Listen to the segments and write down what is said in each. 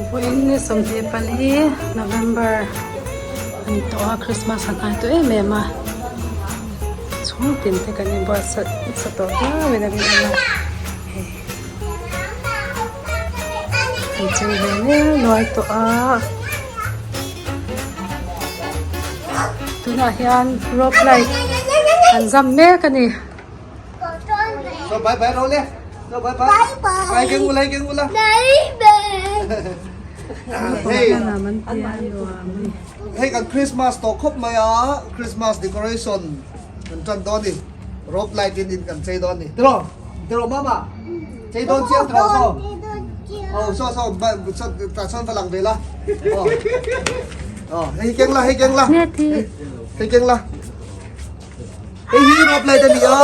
Vawiin ni 24 November a ni tawh a Christmas a hnai tawh em em a chhung tin te kan inbuatsaih nasa tawh viau in a rinawm a hei an chei ve nel nual tawh a tunah hian rope light an zam mek a ni. Bye bye rồi nè. Bye bye. Bye cái ngu lấy cái ngu la. Hey. Hei kan Christmas to khawp mai a, Christmas decoration kan tan dawn ni. Rope light in in kan chei dawn ni. Tiro, tiro mama. Chei dawn chiang tiro so. Oh so so ba so ta son va lang ve la. Oh. Oh, hei keng la, hei keng la. Hei keng la. Hei hi rope light a ni a.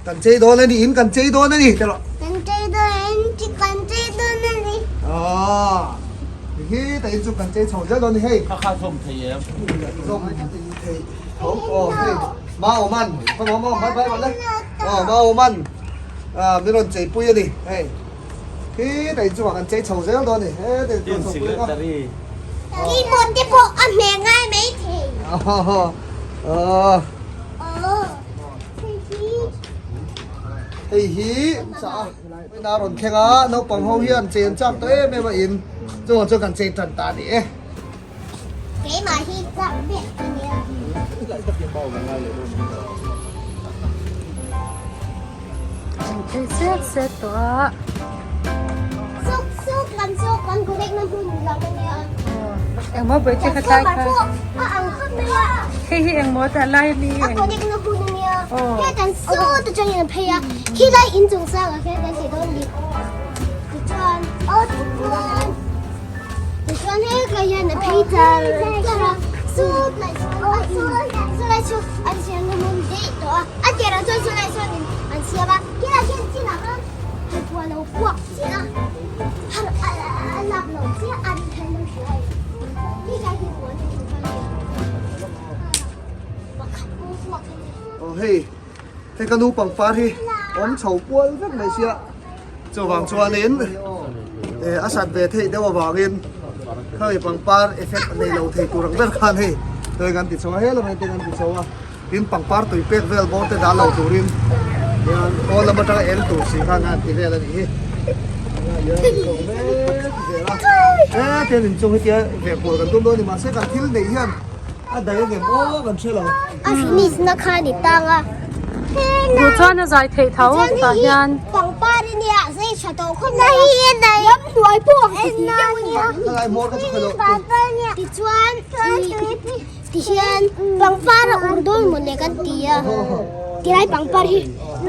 Kan chei dawn a ni, in kan chei dawn a ni. Kan chei dawn in kan chei dawn a ni. Ah, hi ta in chu kan chei chho zel dawn ni hei. Kha kha zawm thei em? Zawm thei tho. Oh, hei. Ma o man. Kha mo mo bye bye le. Oh, ma o man. Ah, min rawn chei pui a ni. Hei. Hi ta in chungah kan chei chho zel dawn a ni. He ta in chho pui a. Keyboard te pawh a hmeh ngai mai thei. Hei hi chah a ina rawn thleng a naupang ho hian chei an chak tawh em em a in chungah chuan kan chei tan ta a ni e. Keimah hi chak vek a nia. An phei set set tawh a. Suk suk kan suk kan correct na hmun lam a nia. Engmaw bawihte kha tlai kha. A ang khawp mai a. Hei hi engmaw tah lai ami. A correct na hmun a nia. He kan saw te chuan in a phei a. Khi lai in chung sang ah khian kan ti dawn ni. Tichuan aw tichuan. Tichuan he ka hian a phei char char a. Sut lai chuan a in chu lai chu an siam na hmun daih tawh a. A tirah chuan chu lai chuan in an siam a. Khilai khian chinah khan hmeichhia lo puak chiah a, har a lak lo chiah a nih khan lo hria a ni. Khilai hi puan a ni chuan pakhat pawh puak a ni. Aw hei, hei ka nu pangpar hi awm chho kual vek mai sia, chuvang chuanin a sat ve theih deuh avangin khami pangpar effect nei lo thei tur ang ber khan hei tui kan ti chho a, helama te kan ti chho a. Tin pangpar tui pek vel bawr te dah lo turin hian aw lam atanga eng tur si khan a han ti vel a nih hi. He tian inchung hi tia veh kual kan tum dawn a ni mahse kan thil neih hian a daih ang em aw kan hre lo. A finish na kha ni tang a. Duh chuan a zai theih tho tah hian. Pangpar i nia zai tha tawh khawp mai a. Ram hnuai pawh ang ti deuh a nia. Tichuan Tihian pangpar a ur dawn maw le kan ti a, tilai pangpar hi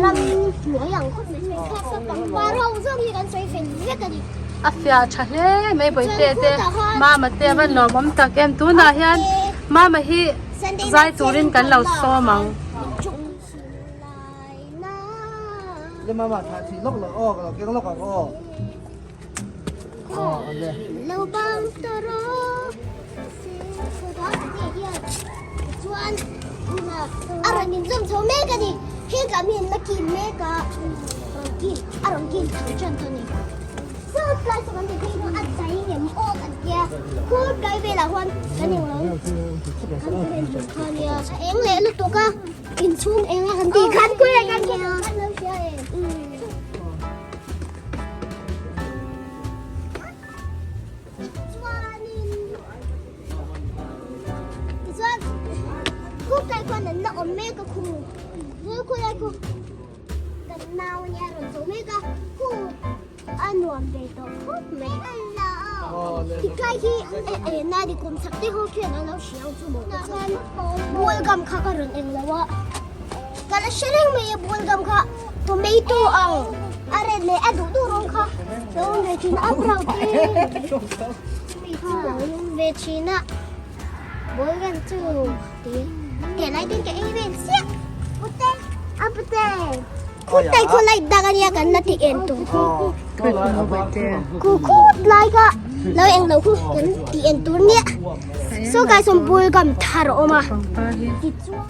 ram hnuai ang khawp mai mai kha kha pangpar ho zawng hi kan sawi fel vek a ni. A fiah tha hle mai bawihte te mama te a van lawmawm tak em tunah hian mama hi zai turin kan lo sawm ang. Le mama tha thih lawk lo aw ka lo keng lawk ang aw. Chuan a rawn inzawm chho mek a ni. He ka mi an la kil mek a, rawn kil a rawn kil chho tan tawh a ni. Saw tlai saw kan ti phei chuan a dai ngem awk an tia, khur tlai velah huan kan englo kan current tur kha a nia. A eng leh lutuk a, inchhung eng a kan tih khan khawi kan lo hria em. Tichuan khuk lai khuan an la awm mek a khu chu khu lai khu kan nau ania rawn chho mek a khu a nuam ve tawh khawp mai tikai hi eh na di kum chak te ho khian an lo hriau chu maw chuan ball gum kha ka rawn eng lo a ka la hre reng mai a ball gum kha tomato ang a red leh a duh duh rawng kha lo awm ve thin a a brown te. Ve thin a ball gan chu ti teh lai ten ka ei vel siah pute a pute khut lai khu light dak ania kan la ti en tur khu khut lai kha lo eng lo khu kan ti en tur nia so kai sawm ball gum thar a awm a tichuan.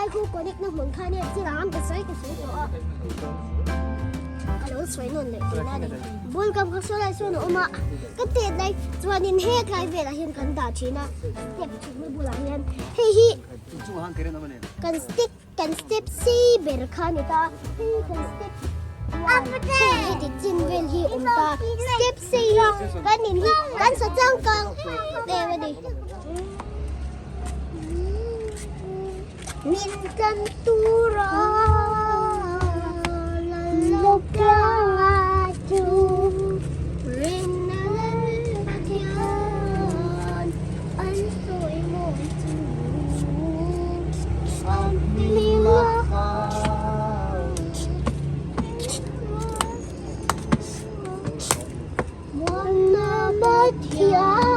Khulai khu connect na hmun kha nia thil ang ka sawi ka sawi tawh a. Ka lo sawi nawn leh thin a ni. Ball kam kha saw lai sawn a awm a, ka tet lai chuanin hetlai velah hian kan dah thin a, step chhukna bulah hian hei hi kan step kan step sei ber kha a ni ta, hei hi kan step hei heti chin vel hi a awm ta, step sei hi kan in hi kan sa changkang em a ni. Min tlan tur a lal tlanga chu rinna lal Pathian an sawi mawi chu an hlim a. Muanna Pathian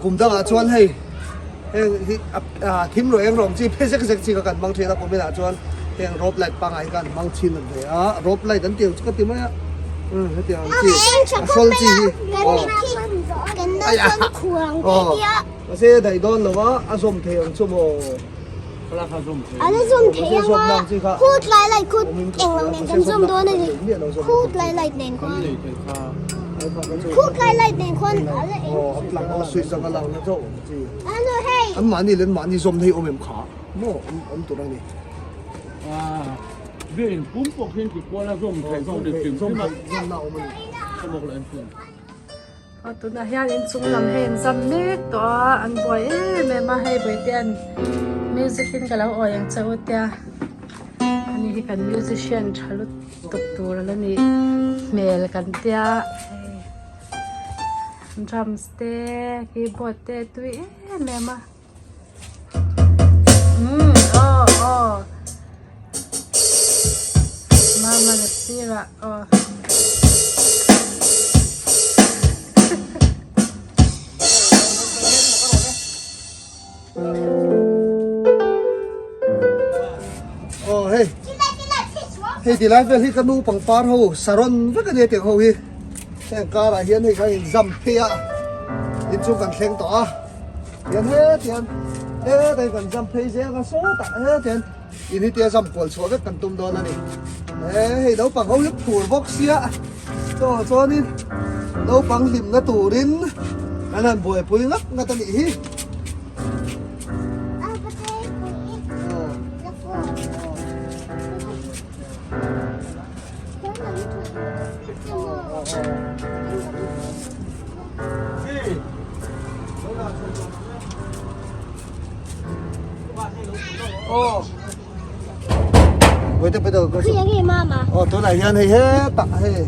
Kum dangah chuan hei heng hi thim rawh eng rawng chi phe zek zek chi kha kan hmang thin a kum inah chuan heng rope light pangngai hi kan hmang thin ve a rope light an tih ang chu ka ti mai a hetiang ang chi a sawl chi hi aw Mahse daih dawn lo a, a zawm thei ang chu maw? A la zawm thei ang a, khu tlai light khu eng lo nen kan zawm dawn a ni, khu tlai light nen khuan, khu tlai light nen khuan a la eng. Aw, a plug a switch ang a lang na chauh ang chi. An mahni leh an mahni zawm na hi awm em kha maw awm tur a ni. Biakinn pum pawh khian tikual a zawm theih zawk ni hrim hrim a. Zawm na awm a ni. Aw tunah hian inchung lam hei an zam mek tawh a an buai em em a hei Bawihte-a'n music in ka lo awi ang che u tia ani hi kan musician tha lutuk tur ala ni hmel kan tia hei drums te keyboard te tui em em a umm aw aw mama la sirah aw. Aw hei hei ti lai vel hi ka nu pangpar ho saron vek ania tiang ho hi heng karah hian hei kha in zam phei a inchung kan thleng tawh a tian hetian hetai kan zam phei zel a sawtah hetian in hi tia zam kual chhuah vek kan tum dawn a ni he hei naupang ho hi phur bawk sia chaw chuanin naupang hlimna turin kan han buaipui ngak nghat a nih hi. Tunah hian hei hetah hei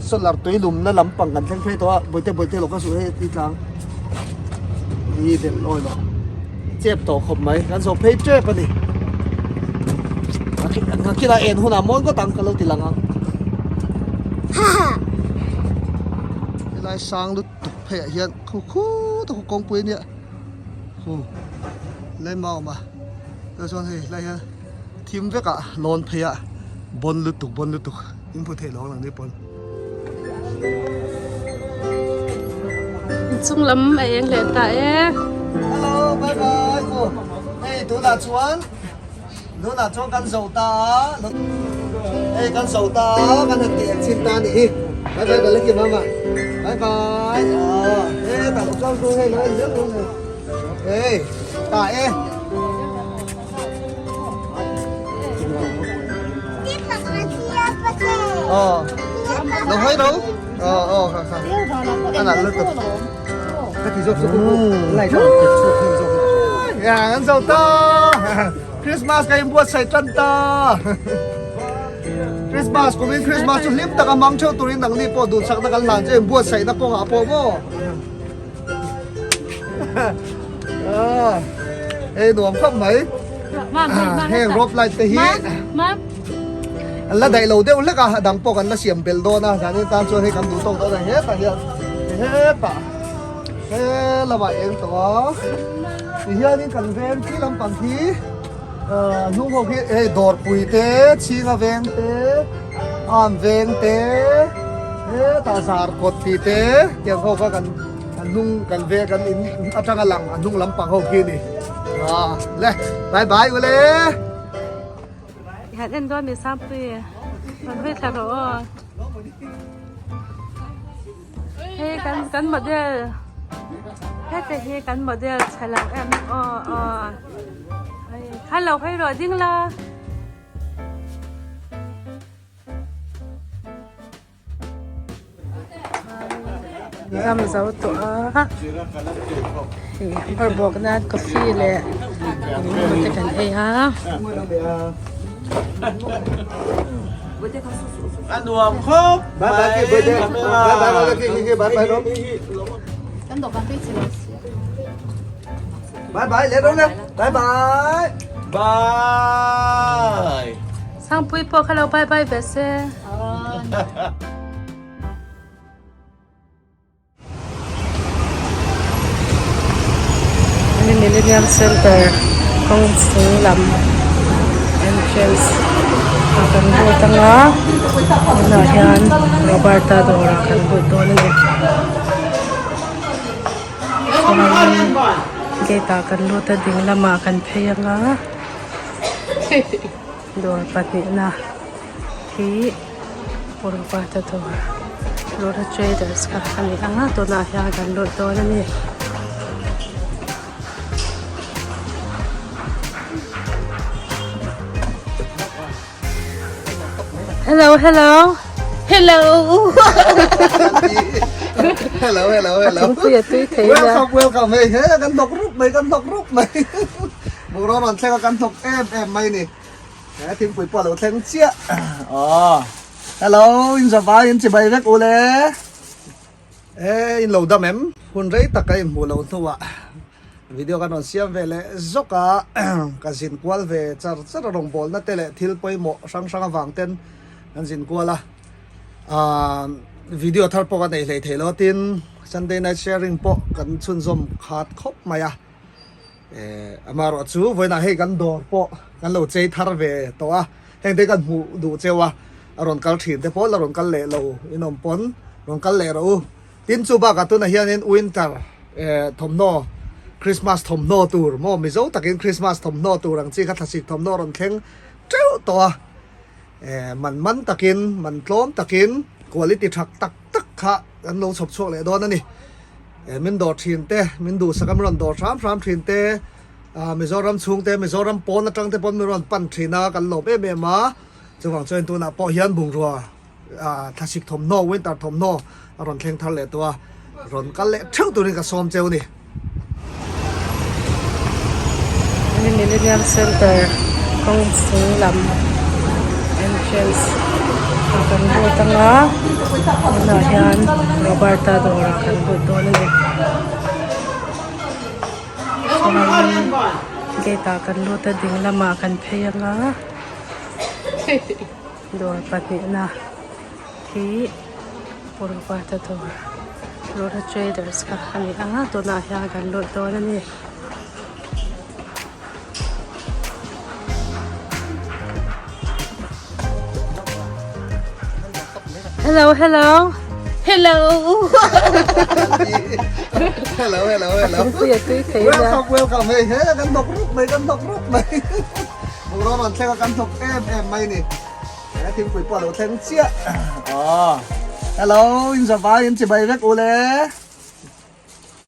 solar tui lumna lampang kan thleng phei tawh a bawihte bawihte lo ka suh hei ti tlang hi belh awi lo chep tawh khawp mai kan zawh phei tep a ni a en hunah mawi ngawt ang ka lo ti lang ang helai sang lutuk phei ah hian khu khu ta khu kawngpui ania khu lai mau a awm a tah chuan hei helai hian thim vek ah lawn phei ah bawn lutuk bawn lutuk in hmu theih lo ang ni pawn. Inchung lam a eng leh ta e. Hello bye bye aw hei tunah chuan tunah chuan kan zo ta a hei kan zo ta a kan han tih chhin ta a nih hi bye bye ka la kim ang a bye bye aw he tah lo chuan chu hei lo en zel dawn hei ta e. Ờ, nó hơi đâu? Ờ, ờ, khá khá. Ăn ăn lên tập. Cái thì dốc dốc lại cho Dạ, ăn dầu to. Christmas cái buat sai tan ta. Christmas kumin Christmas chu hlim taka mang theuh turin nang ni pawh duh chak na kan hlan che buat sai na kawngah pawh maw. Hei nuam khawp mai heng rope light te hi an la daih lo deuh hlek a a dang pawh kan la siam belh dawn a zanin tan chuan hei kan duh tawk dawn a hetah hian hetah he lamah eng tawh a tihianin kan veng khi lampang khi hnung ho khi hei dawrpui te chhinga veng te am veng te. Hetah zar kawt tih te tiang ho kha kan an hnung kan ve kan in atanga lang a hnung lampang ho khi a ni. Aw le bye bye ule. I han en dawn mi Sangpui rawn hawi thla rawh aw. Hei kan kan model hete hi kan model chhe lo em aw aw hei kha lo hawi rawh ding la. Ram zo tawh a hei bawrh bawk nan coffee leh engemaw te kan ei a. Sangpui pawh kha lo bye bye ve se. Millennium Center kawng chung lam entrance ah kan lut anga tunah hian Roberta dawrah kan lut dawn a ni chuanin gate ah kan lut a ding lamah kan phei anga dawr pahnihna hi Roberta dawr Rora traders kha a ni a tunah hian kan lut dawn a ni. Hello hello Hello Hello hello hello Thingpui a tui thei ila Welcome welcome hei he kan hnawk rup mai kan hnawk rup mai Bungraw rawn thleng a kan hnawk em em mai ni He thingpui pawh a lo thleng chiah Aw Hello in zavai in chibai vek u le E in lo dam em hun rei tak a inhmuh loh hnuah Video kan rawn siam ve leh zawk a ka zin kual ve char char a rawngbawlna te leh thil pawimawh hrang hrang avang ten kan zin kual a aaa video thar pawh ka nei hlei thei lo tin Sunday night sharing pawh kan chhunzawm khat khawp mai a. Eh amaherawh chu vawiinah hei kan dawr pawh kan lo chei thar ve tawh a, heng te kan hmuh duh cheu a, a rawn kal thin te pawh la rawn kal leh lo in awm pawn rawn kal leh rawh u. Tin chu bakah tunah hianin winter eh thawmhnaw Christmas thawmhnaw tur maw Mizo takin Christmas thawmhnaw tur ang chi kha thlasik thawmhnaw rawn thleng teuh tawh a, eh man man takin man tlawm takin quality tha tak tak kha kan lo chhawp chhuak leh dawn a ni. Eh min dawr thin te, min duhsak a min rawn dawr hram hram thin te, ah Mizoram chhung te, Mizoram pawn atang te pawn min rawn pan thin a, kan lawm em em a. Chuvang chuan tunah pawh hian bungrua ah thlasik thawmhnaw, winter thawmhnaw a rawn thleng thar leh tawh a, rawn kal leh theuh turin ka sawm cheu a ni. Millennium Center kawng chung lam entrance ah kan lut anga tunah hian Roberta dawrah kan lut dawn a ni chuanin gate ah kan lut a ding lamah kan phei anga dawr pahnihna hi Roberta dawr Rora traders kha a ni a tunah hian kan lut dawn a ni. Hello hello Hello Hello hello hello Thingpui a tui thei ila Welcome welcome hei he kan hnawk rup mai kan hnawk rup mai Bungraw rawn thleng a kan hnawk em em mai ni He thingpui pawh a lo thleng chiah Aw Hello in zavai in chibai vek u le.